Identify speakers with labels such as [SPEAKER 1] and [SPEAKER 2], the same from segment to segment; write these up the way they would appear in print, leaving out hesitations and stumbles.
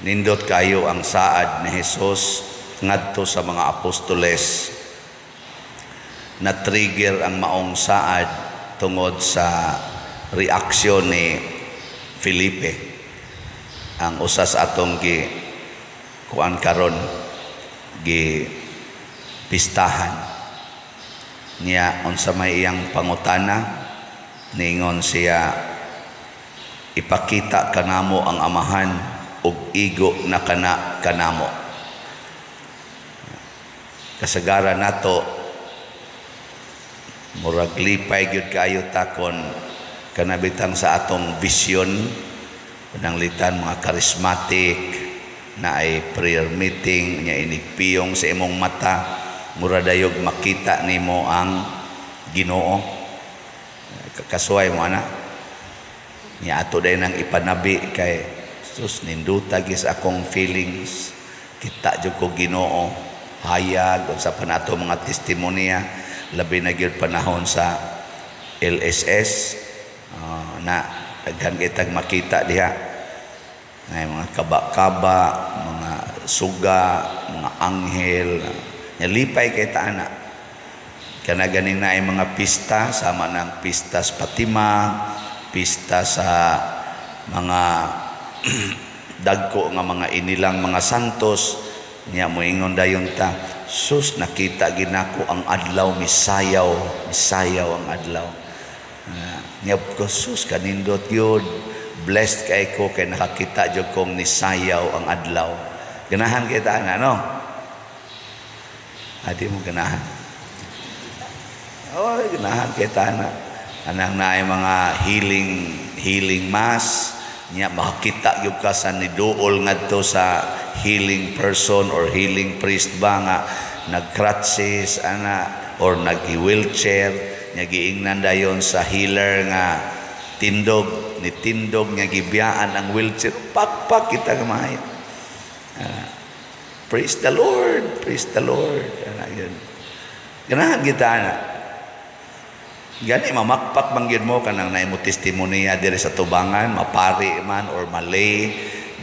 [SPEAKER 1] Nindot kayo ang saad ni Jesus ngadto sa mga apostoles. Na-trigger ang maong saad tungod sa reaksyon ni Felipe, ang usa sa atong gi kuan karon, gi pistahan niya. Unsa may iyang pangutana, ningon siya, "Ipakita kanamo ang Amahan ug igo na kana kanamo." Kasagaran nato, murag lipay gyud kaayo takon kanabitang sa atong vision, pananglitan mga charismatic na ay prayer meeting nya, inigpiyong sa imong mata, mura dayog makita nimo ang Ginoo. Kasuway mo ana niya, ato day nang ipanabi kay sus, ninduta gis akong feelings, kita jud ko Ginoo, hayag unsa pa nato mga testimonya, labi na gyud panahon sa LSS, na daghan kitag makita diha ay mga kaba-kaba, mga suga, mga anghel. Nalipay kay ta ana. Kana ganing na ay mga pista sama ng pista sa Fatima, pista sa mga dagko nga mga inilang mga santos niya, moingon dayon ta, "Sus, nakita ginako ang adlaw, misayaw, misayaw ang adlaw." Niya ko, "Sus, kanindot yun, blessed kay ko kay nakakita jud kong nisayaw ang adlaw." Ganahan kita ana, no? Adi mo ganahan? Oh, ganahan kita ana. Anang naay mga healing healing mass niya, makakita gyud ka sa niduol ngadto sa healing person or healing priest ba nga nag-crutches ana or nag-wheelchair nya, giingnan dayon sa healer nga tindog ni tindog nga gibiyaan ang wheelchair, pakpak kita gamay. Praise the Lord, praise the Lord ana yun. Ganahan kita ana. Gani mamakpak man gyud mo kanang naay mo testimonya diri sa tubangan, mapari man or malay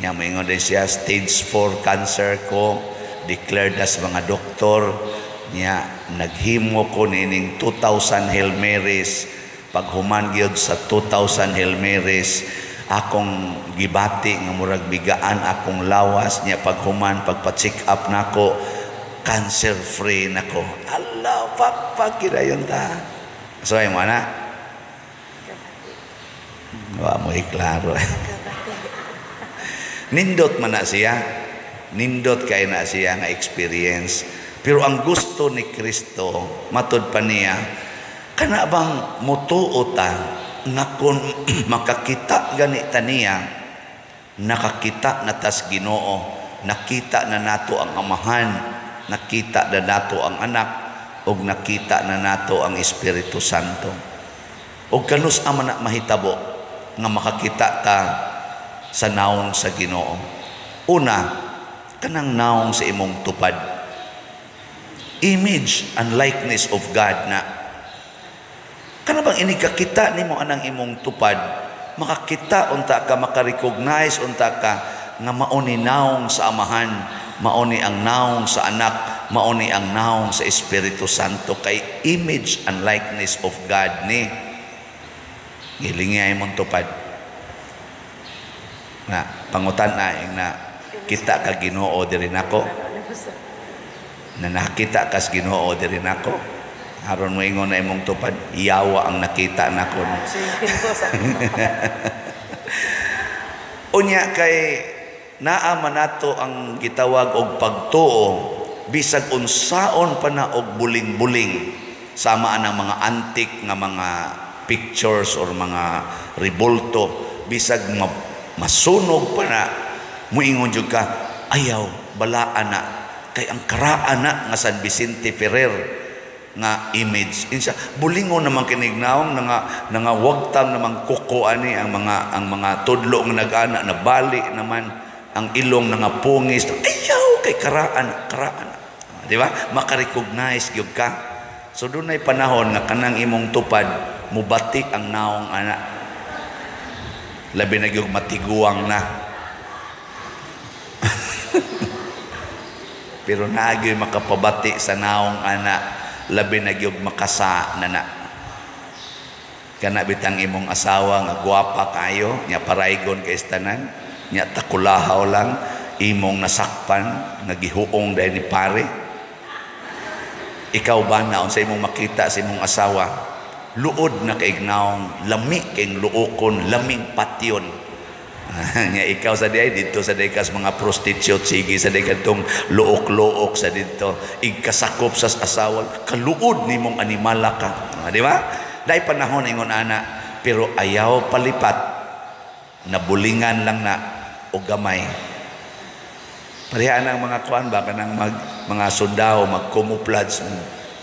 [SPEAKER 1] nya, moingon din siya, "Stage 4 cancer ko, declared as mga doktor niya, naghimo ko niining 2,000 Hail Marys. Paghuman gyud sa 2,000 Hail Marys, akong gibati nga murag bigaan akong lawas niya. Paghuman, pagpa-check up nako, cancer free nako." Allah, pakpak dayon ta. So ay mo ana? Wa mo iklaro. Nindot man na siya. Nindot kay na siya nga experience. Pero ang gusto ni Kristo, matud pa niya, kana bang mutuo ta nga kung makakita gani ta niya, nakakita na tas Ginoo, nakita na nato ang Amahan, nakita na nato ang Anak, ug nakita na nato ang Espiritu Santo? Ug kanus ama na mahitabo nga makakita ta sa naong sa Ginoo? Una, kanang naong sa imong tupad. Image and likeness of God na. Kana bang inikakita nimo anang imong tupad, makakita unta ka, makarecognize unta ka nga mao ni naong sa Amahan, mao ni ang naong sa Anak, mao ni ang naong sa Espiritu Santo, kay image and likeness of God ni. Gilingi ay mong tupad. Na pangutan na na kita ka Ginoo diri nako, na nakita kas Ginoo diri nako, aron moingon na imong tupad, "Yawa ang nakita nako." Unya kay naa man nato ang gitawag og pagtuo, bisag unsaon pa na og buling-buling, sama ang mga antik nga mga pictures or mga rebulto, bisag masunog pa na, muingon jud ka, "Ayaw, balaan na kay ang karaan na nga San Vicente Ferrer nga image." Insa bulingon naman kinig naong nga wagtang namang kuko ani, ang mga tudlo nga nag-ana na bali naman ang ilong nga pungis, "Ayaw kay karaan, karaan." Di ba maka-recognize gyud ka? So dunay panahon nga kanang imong tupad mubatik ang naong ana, labi na gyud matiguang na. Pero naa gyoy makapabati sa naong ana, labi na gyud makasa na na. Kana bitang imong asawa nga gwapa kayo, nya paraygon kay tanan, nya takulahaw lang imong nasakpan nga gihuong dahil ni pare. Ikaw ba na unsa imong makita sa imong asawa? Luod na kay naong, lami kay luokon, laming patyon. Nya ikaw sa diay didto sa diay kas mga prostitute, sige sa diay kadtong luok-luok sa didto, igkasakop sa asawa, kaluod nimong animala ka. Di ba? Dai panahon ingon ana, pero ayaw palipat, nabulingan lang na o gamay. Pareha ang mga kuan ba, kanang mga sundao mag-camouflage,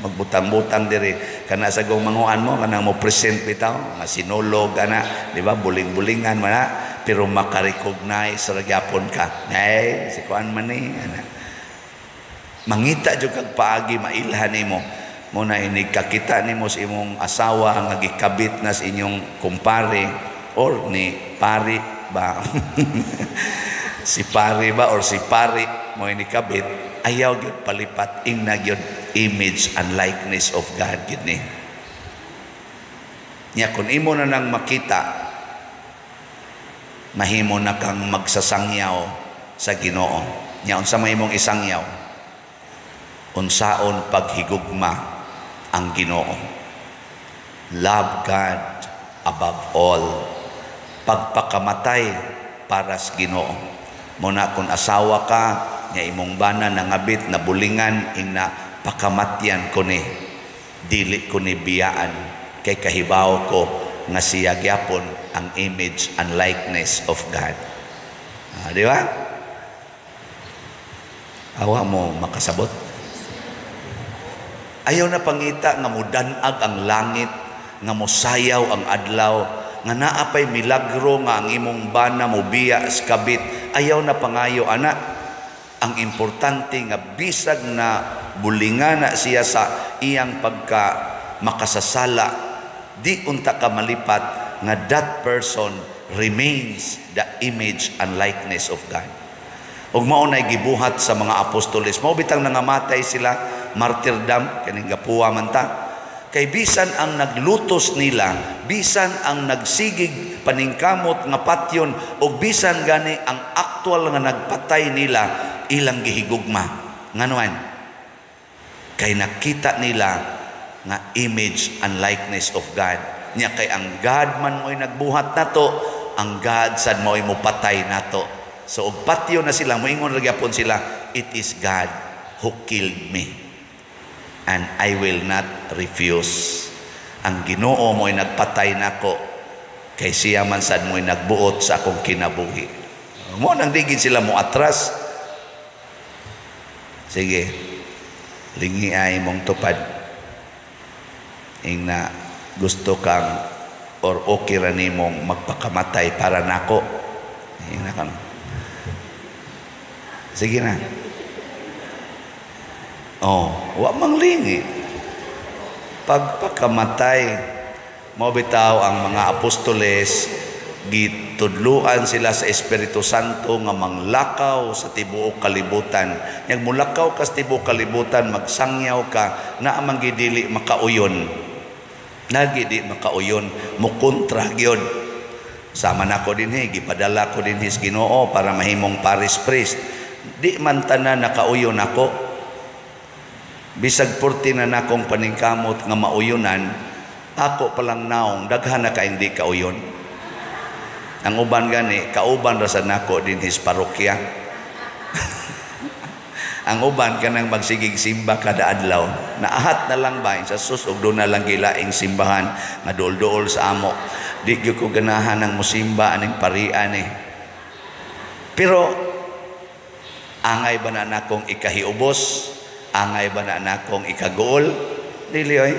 [SPEAKER 1] magbutang-butang diri kana sa gong manguan mo, kanang mo present bitaw nga sinulog ana, di ba? Buling-bulingan man na, pero maka-recognize ra gyapon ka. Ay, si kuan man ni ana. Mangita jud kag paagi mailhan nimo. Mo na inig kakita nimo sa imong asawa nga gikabit na sa inyong kumpare or ni pari ba, si pari ba or si pari mo ini kabit, ayaw gyud palipat, ingna gyud image and likeness of God gyud ni. Nya kun imo na nang makita, mahimo na kang magsasangyaw sa Ginoo. Nya unsa may imong isangyaw? Unsaon paghigugma ang Ginoo. Love God above all. Pagpakamatay para sa Ginoo. Muna kung asawa ka, nya imong bana nangabit na bulingan, ingna pakamatyan ko ni, dili ko ni biyaan, kay kahibaw ko nga siya gyapon ang image and likeness of God. Di ba? Awa mo makasabot. Ayaw na pangita nga mudanag ang langit, nga mosayaw ang adlaw, nga naa pay milagro nga ang imong bana mobiya sa kabit. Ayaw na pangayo ana. Ang importante nga bisag na bulingana siya sa iyang pagka makasasala, di unta ka malipat nga that person remains the image and likeness of God. Ug mao nay gibuhat sa mga apostoles. Mao bitang nangamatay sila, martyrdom, kaning gapuwa man ta. Kay bisan ang naglutos nila, bisan ang nagsigig paningkamot nga patyon, ug bisan gani ang aktual nga nagpatay nila, ilang gihigugma. Nganuan? Kay nakita nila nga image and likeness of God. Nya kay ang God man mo'y nagbuhat nato, ang God sad mo'y mopatay nato. So og patyo na sila, moingon ra gyapon sila, "It is God who killed me and I will not refuse." Ang Ginoo mo'y nagpatay nako kay siya man sad mo'y nagbuot sa akong kinabuhi. Mo nang digid sila mo atras. Sige. Lingi ay mong tupad. Ingna gusto kang or okay ra nimong magpakamatay para nako. Ingna ka. Sige na. Oh, wa mang lingi. Pagpakamatay, mo bitaw ang mga apostoles, gitudluan sila sa Espiritu Santo nga manglakaw sa tibuok kalibutan. Yang mulakaw ka sa tibuok kalibutan, magsangyaw ka, naa man dili makauyon. Nagi di makauyon, mukontra gyud. Sama nako dinhi, gipadala ko dinhi sa Ginoo para mahimong parish priest. Di man tanan nakauyon ako. Bisag purti na nakong paningkamot nga mauyunan, ako palang naong, daghan na kaayong di kauyon. Ang uban gani, kauban ra sa nako dinhi sa parokya. Ang uban kanang magsigig simba kada adlaw. Naahat na lang ba sa sus og doon na lang gilaing simbahan nga duol-duol sa amo. Di gyud ko ganahan ang musimba aning parian eh. Pero angay ba na nakong ikahiubos? Angay ba na nakong ikaguol? Dili oy.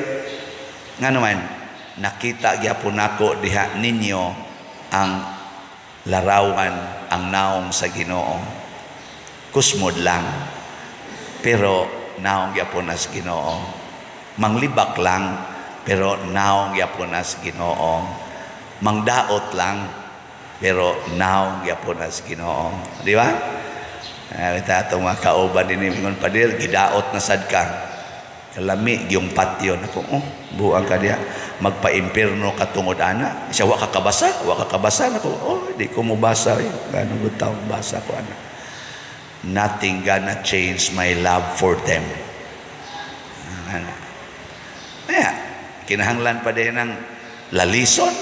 [SPEAKER 1] Nga naman, nakita gyapon nako diha ninyo ang larawan, ang naong sa Ginoo. Kusmod lang. Pero naong gyapon na sa Ginoo. Manglibak lang, pero naong gyapon na sa Ginoo. Mangdaot lang, pero naong gyapon na sa Ginoo. Di ba? Ita atong mga kauban dinhi ingon, "Pader, gidaot na sad ka. Kalami gyung patyon." Ako, "Oh, buang ka diha. Magpa-impierno ka tungod ana." Siya, "Wa ka kabasa, wa ka kabasa." Nako, "Oh, di ko mobasa eh. Ngano gud taong basa ko ana?" Nothing gonna change my love for them. Ana. Kaya, kinahanglan pa din ng lalison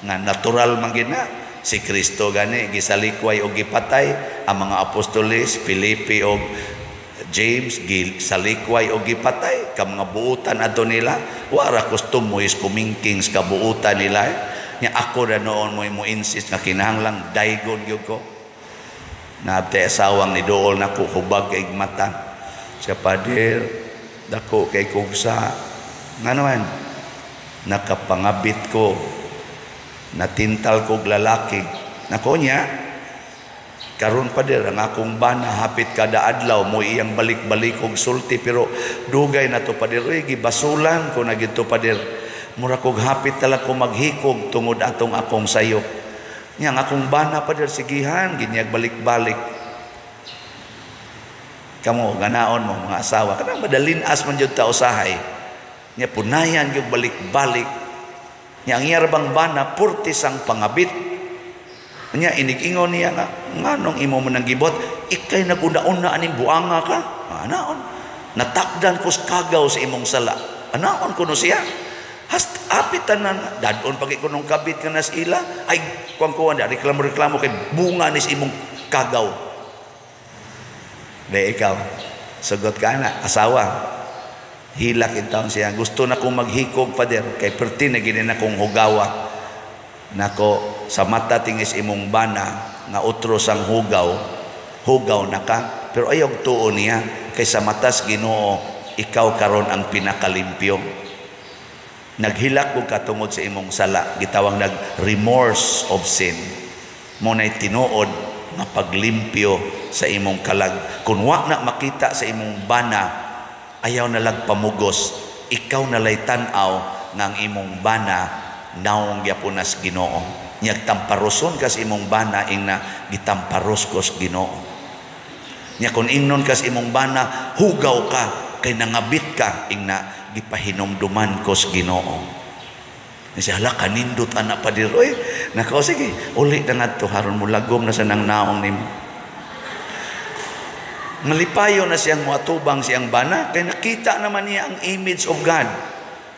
[SPEAKER 1] nga natural man gid na. Si Kristo gani gisalikway og gipatay, ang mga apostoles Felipe og James gisalikway og gipatay ka mga buutan adto nila. Wara kustumoy kumingking sa kabuutan nila eh. Nya ako na noon mo insist nga kinahanglang daygon gyud ko. Naabtay asawang ni dool nako, hubag kay mata siya, "Pader, dako kay kugsa." Nga naman, "Nakapangabit ko, natintal kog lalaki." Nako niya, "Karon, pader, ang akong bana hapit kada adlaw mo iyang balik-balik og sulti, pero dugay na to, pader. Oy, gibasulan ko na gito, pader. Mura kog hapit tala ko maghikog tungod atong akong sayop. Nya ang akong bana, pader, sigihan ginyag balik-balik." Kamo ganaon mo mga asawa, kanang madalin-as man jud ta usahay. Nya punayan gyud balik-balik. Nya ang iya bang bana purtis ang pangabit. Nya inig-ingon niya nga, "Nganong imo man nang gibot? Ikay naguna-una aning buanga ka. Anaon? Natakdan ko kagaw sa imong sala." Anaon kuno siya. Hast apit tanan dadon pag ikunong kabit ka nas ila ay kuang kuan da reklamo-reklamo kay bunga ni sa imong kagaw. Be ikaw, sugot ka na, asawa. Hilak in taon siya. "Gusto na kong maghikog, pader, kay perti na gini na kong hugawa." Nako, "Sa mata tingis imong bana nga utro sang hugaw, hugaw na ka." Pero ayaw tuo niya kay sa matas Ginoo ikaw karon ang pinakalimpyo. Naghilak ko katungod sa imong sala, gitawag nag remorse of sin. Mo nay tinuod nga paglimpyo sa imong kalag. Kung wa na makita sa imong bana, ayaw na lag pamugos. Ikaw na lay tan-aw nga ang imong bana naong gyapon nas Ginoo. Nyag tamparoson kas imong bana, ing na gitamparos kos Ginoo. Nya kung ingnon kas imong bana, "Hugaw ka kay nangabit ka," ing na gipahinumduman kos Ginoo. Siya, "Hala, kanindot anak, pader." Oy, nako, sige, uli na ngadto haron mo lagom na sa nang naong nimo. Ngalipayo na siyang muatubang siyang bana kay nakita naman niya ang image of God.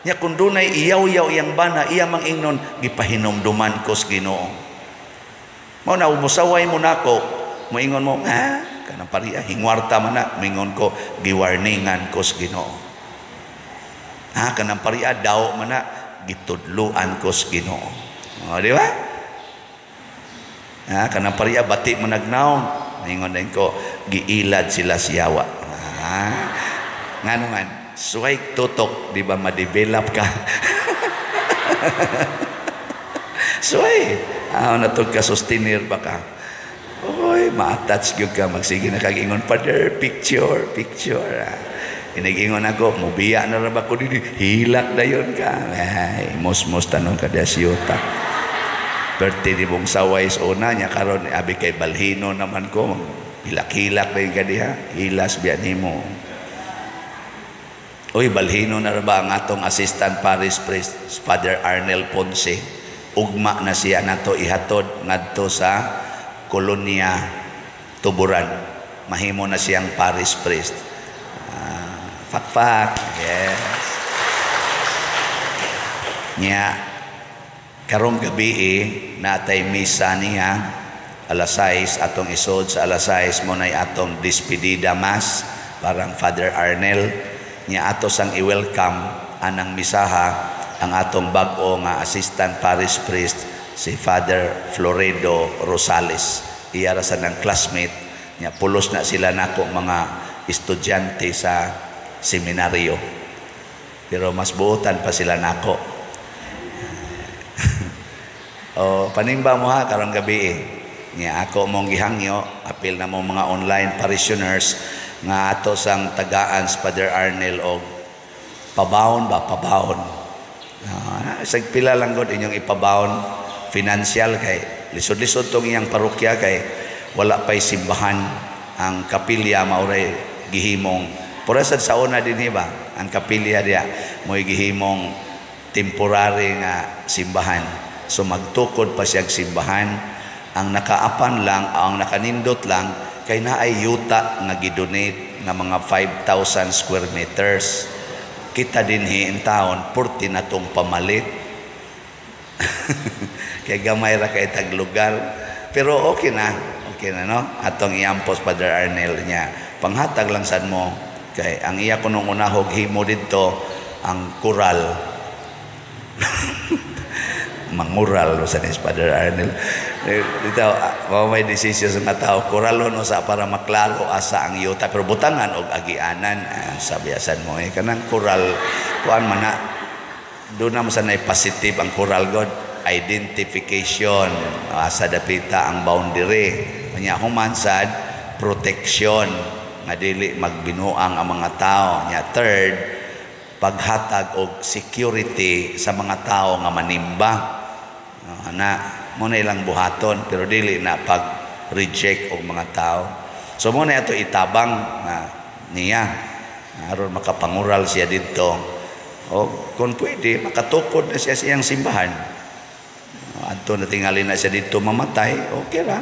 [SPEAKER 1] Nya kung dunay iyaw-yaw iyang bana, iya mang ingnon, "Gipahinumduman ko sa Ginoo." Mao na musaway mo nako, moingon mo, "Ah, kanang pariya hingwarta man na," moingon ko, "Giwarningan ko sa Ginoo." "Ah, kanang pariya daw man na," "Gitudluan ko sa Ginoo." O, di ba? "Ah, kanang pariya bati man nagnaong," moingon din ko, "Giilad sila siyawa." Ah, ngano man, suway tutok, di ba ma-develop ka? Suway, ah, natug ka sustenir ba ka? Oy, ma-attach gyud ka, magsige na kag ingon, "Father, picture, picture." Ah. Inigingon ako, "Mubiya na ra ba ko dinhi?" Hilak dayon ka. Ay, mos-mos tanong ka diya siyuta. Perti di mong saway sa una niya karon abi kay balhino naman ko. Hilak-hilak na ka diha. Hilas biya nimo. Uy, balhino na ra ba ang atong assistant parish priest, Father Arnel Ponce. Ugma na siya nato ihatod ngadto sa Kolonya Tuburan. Mahimo na siyang parish priest. Fakfak. Yes. Nya karong gabi eh, natay misa niya alas 6 atong isod sa alas 6 mo nay atong despedida mass parang Father Arnel. Nya ato sang i-welcome anang misaha ang atong bag-o nga assistant parish priest, si Father Floredo Rosales. Iya ra sa nang classmate nya, pulos na sila nako mga estudyante sa seminaryo, pero mas buotan pa sila nako. O panimba mo ha karong gabi eh. Nya ako mong gihangyo, apil na mo mga online parishioners nga ato sang tagaan sa Father Arnel og pabaon ba, pabaon. Sag pila lang gud inyong ipabaon financial kay lisod-lisod tong iyang parokya kay wala pay simbahan. Ang kapilya mao ray gihimong pura sad sa una dinhi ba, ang kapilya diya mo'y gihimong temporary nga simbahan. So magtukod pa siya simbahan. Ang nakaapan lang, ang nakanindot lang kay naay yuta nga gidonate nga mga 5,000 square meters. Kita dinhi in town, purti na tong pamalit. Kay gamay ra kay tag lugar. Pero okay na. Okay na, no? Atong iampos Father Arnel niya. Panghatag lang sad mo kay ang iya kunong unahog himo didto ang kural. Mangural sa ni Father Arnel. Dito, mao may desisyon sa mga tao, kuralon sa para maklaro asa ang yuta, pero butangan og agianan, sabiasan mo eh kanang kural kuan man na doon na sa positive ang kural god identification, asa dapita ang boundary nya, human sad protection nga dili magbinuang ang mga tao nya. Third, paghatag og security sa mga tao nga manimba. No, na mo na ilang buhaton, pero dili na pag reject og mga tao. So mo na ato itabang na niya aron makapangural siya didto o kung pwede makatukod na siya sa iyang simbahan. Adto na tingali na siya didto mamatay, okay ra.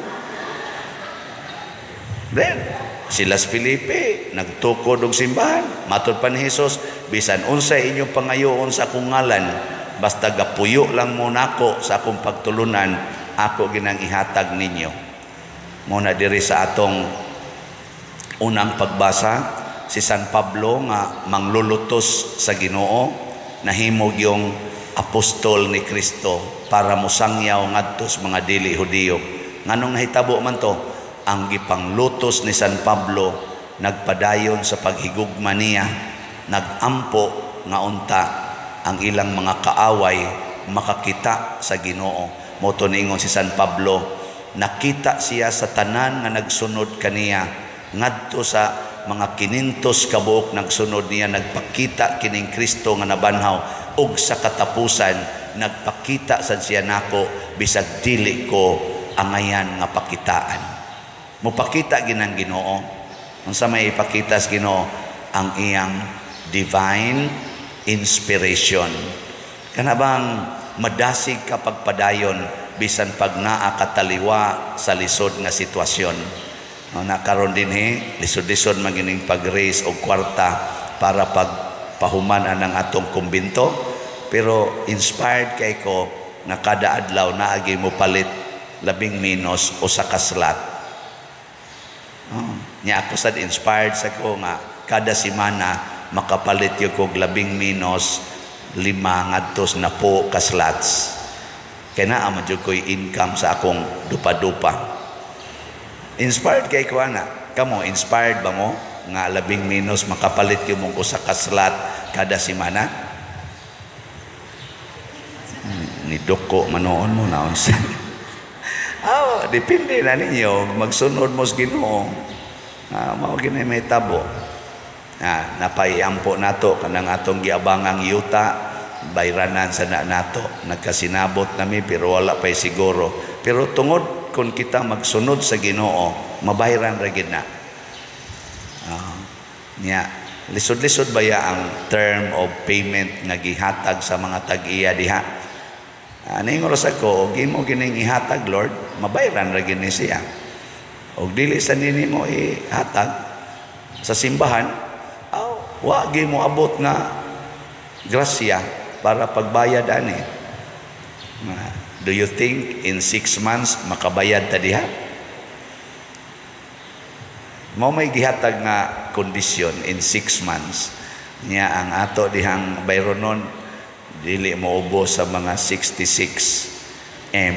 [SPEAKER 1] Then sila si Felipe nagtukod og simbahan. Matod pa ni Jesus, bisan unsay inyong pangayoon sa akong ngalan, basta gapuyo lang mo nako sa akong pagtulunan, ako ginang ihatag ninyo. Muna diri sa atong unang pagbasa, si San Pablo nga manglulutos sa Ginoo, nahimog yung apostol ni Kristo para mosangyaw ngadto sa mga dili Hudiyo. Nganong nahitabo man to? Ang gipanglutos ni San Pablo nagpadayon sa paghigugma niya, nagampo nga unta ang ilang mga kaaway makakita sa Ginoo. Mo to niingon si San Pablo, nakita siya sa tanan nga nagsunod kaniya ngadto sa mga 500 ka buok nagsunod niya, nagpakita kining Kristo nga nabanhaw, ug sa katapusan nagpakita sad siya nako bisag dili ko angayan nga pakitaan. Mopakita ginang Ginoo. Unsa may ipakita sa Ginoo? Ang iyang divine inspiration. Kana bang madasig ka pagpadayon bisan pag naa kataliwa sa lisod nga sitwasyon. No, na karon dinhi lisod-lisod man gining pag-raise og kwarta para pagpahuman anang atong kumbinto, pero inspired kay ko nga kada adlaw naagi mo palit labing menos usa ka slot. Oh, nya ako sad inspired sa ko nga kada semana makapalit gyud kog labing menos 5 ngadto sa 10 ka slots. Kay naa man jud ko'y income sa akong dupa-dupa. Inspired kay ko ana. Kamo, inspired ba mo nga labing menos makapalit gyud mo usa ka slot kada semana? Nidoko manoon mo naon sa. Oh, depende na ninyo magsunod mo sa Ginoo. Mao gini may tabo. Napaiampo nato kanang atong giabangang yuta, bayranan sa na nato. Nagkasinabot nami pero wala pa'y siguro. Pero tungod kung kita magsunod sa Ginoo, mabayran ra gid na. Nya lisod-lisod baya ang term of payment nga gihatag sa mga tag-iya diha. Ningon sa ko, og imo gining ihatag, Lord, mabayran ra gid ni siya. Og dili sa nini mo ihatag sa simbahan, aw, wa gi mo abot nga grasya para pagbayad ani. Do you think in 6 months makabayad ta diha? Mao may gihatag nga kondisyon in 6 months. Nya ang ato dihang bayronon dili moubos sa mga 66 M.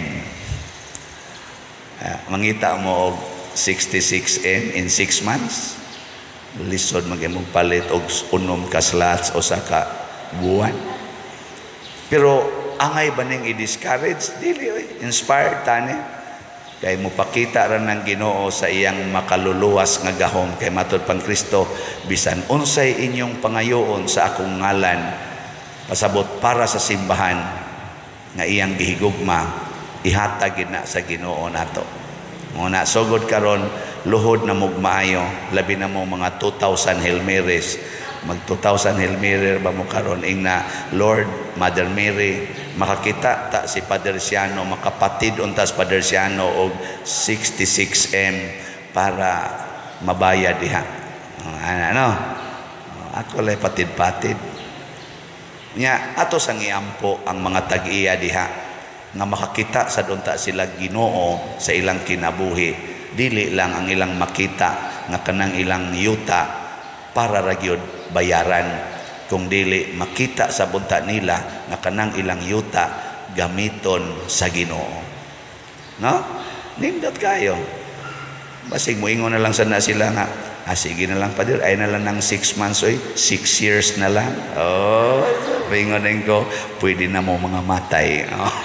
[SPEAKER 1] Mangita mo og 66 M in 6 months. Lisod mag-imong palit og unom ka slots o sa ka buwan. Pero angay ba ning i-discourage? Dili oy, inspired tani. Kay mopakita ra ng Ginoo sa iyang makaluluwas nga gahom kay matud pang Kristo, bisan unsay inyong pangayoon sa akong ngalan, pasabot para sa simbahan nga iyang gihigugma, ihatag gid na sa Ginoo nato. Muna sugod karon Luhod na mog maayo, labi na mo mga 2,000 Hail Marys. Mag 2,000 Hail Mary ba mo karon, ingna, "Lord, Mother Mary, makakita ta si Father Siano, makapatid untas Father Siano og 66M para mabayad diha." Ano, ano? Ako lay patid-patid. Nya ato sang iampo ang mga tag-iya diha nga makakita sa unta sila Ginoo sa ilang kinabuhi. Dili lang ang ilang makita nga kanang ilang yuta para ra gyud bayaran, kung dili makita sa bunta nila nga kanang ilang yuta gamiton sa Ginoo. No? Nindot kayo. Basig moingon na lang sana sila nga, "Ah, sige na lang, Father, ay na lang ng 6 months, oy, 6 years na lang." Oh, ingon din ko, pwede na mo mga matay. Oh.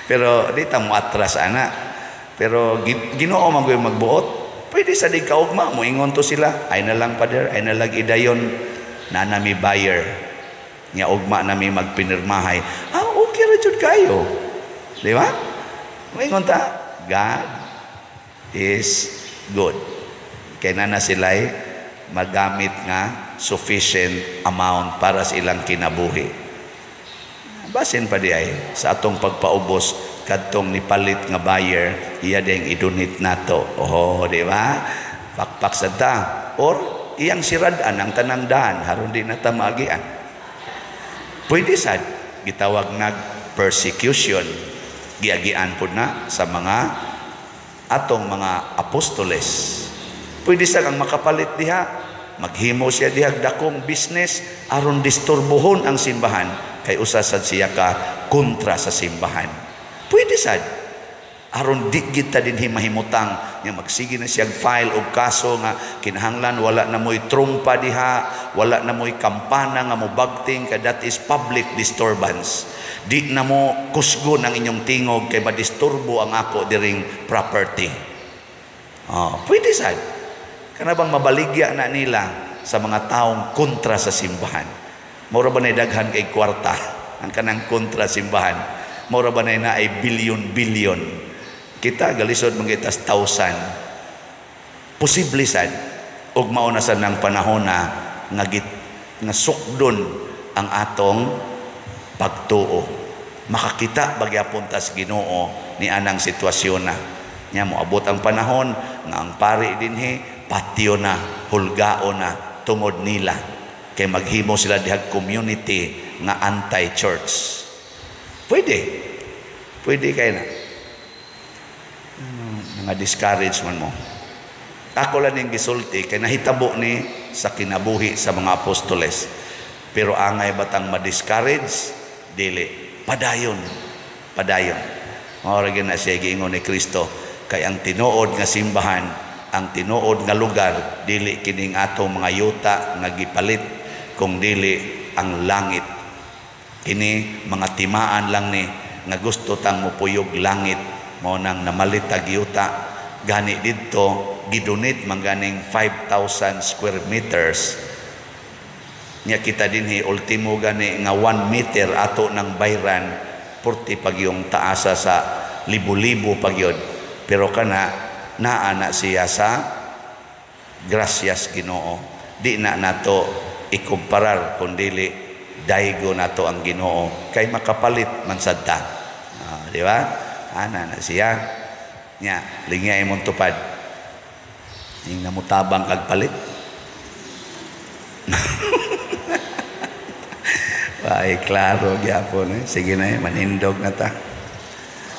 [SPEAKER 1] Pero di ta mo atras ana. Pero Ginoo man ko'y magbuot. Pwede sa di kaugma mo ingon to sila, "Ay na lang, Father, ay na lang idayon na nami buyer. Nya ugma nami magpinirmahay." Ah, okay ra jud kayo. Di ba? Moingon ta, God is good. Kay na na sila'y magamit nga sufficient amount para sa ilang kinabuhi. Basin pa di ay sa atong pagpaubos kadtong nipalit nga buyer, iya ding i-donate nato. Oh, di ba? Pakpak sa ta. Or iyang siradan ang tanang daan haron di na ta maagian. Pwede sad gitawag nag persecution. Giagian pud na sa mga atong mga apostoles. Pwede sa kang makapalit diha, maghimo siya diha dakong business aron disturbohon ang simbahan kay usa sad siya ka kontra sa simbahan. Pwede sad aron di kita din mahimutang nga magsige na siya file og kaso nga kinahanglan wala na mo'y trumpa diha, wala na mo'y kampana nga mobagting kay that is public disturbance. Di na mo kusgon ang inyong tingog kay madisturbo ang ako diring property. Oh, pwede sad. Kana bang mabaligya na nila sa mga taong kontra sa simbahan. Mura ba na daghan kay kwarta ang kanang kontra simbahan? Mura ba na ay bilyon-bilyon? Kita galisod mangitas thousand. Posible sad og mao na sad ng panahon na nga, nga sukdon ang atong pagtuo. Makakita bagyapon tas Ginoo ni anang sitwasyon na. Nya moabot ang panahon nga ang pari dinhi patyo na, hulgao na tungod nila kay maghimo sila dihag community nga anti-church. Pwede. Pwede kay na. Mga discourage man mo. Ako lang ning gisulti kay nahitabo ni sa kinabuhi sa mga apostoles. Pero angay batang ma-discourage? Dili. Padayon. Padayon. Mao ra na siya giingon ni Kristo kay ang tinuod nga simbahan, ang tinuod nga lugar dili kining atong mga yuta nga gipalit kung dili ang langit. Kini mga timaan lang ni nga gusto tang mupuyog langit, mao nang namalit tag yuta. Gani didto gidonate man ganing 5,000 square meters. Nya kita dinhi ultimo gani nga 1 meter ato ng bayran, purti pag yung taasa sa libo-libo pagyod. Pero kana naa na siya sa gracias Ginoo. Di na nato ikumparar kung dili daigo nato ang Ginoo kay makapalit man sad ta. Di ba? Ana na siya. Nya lingya imong tupad ing namutabang kag palit. Ay, klaro gyapon eh. Sige na eh, manindog na ta.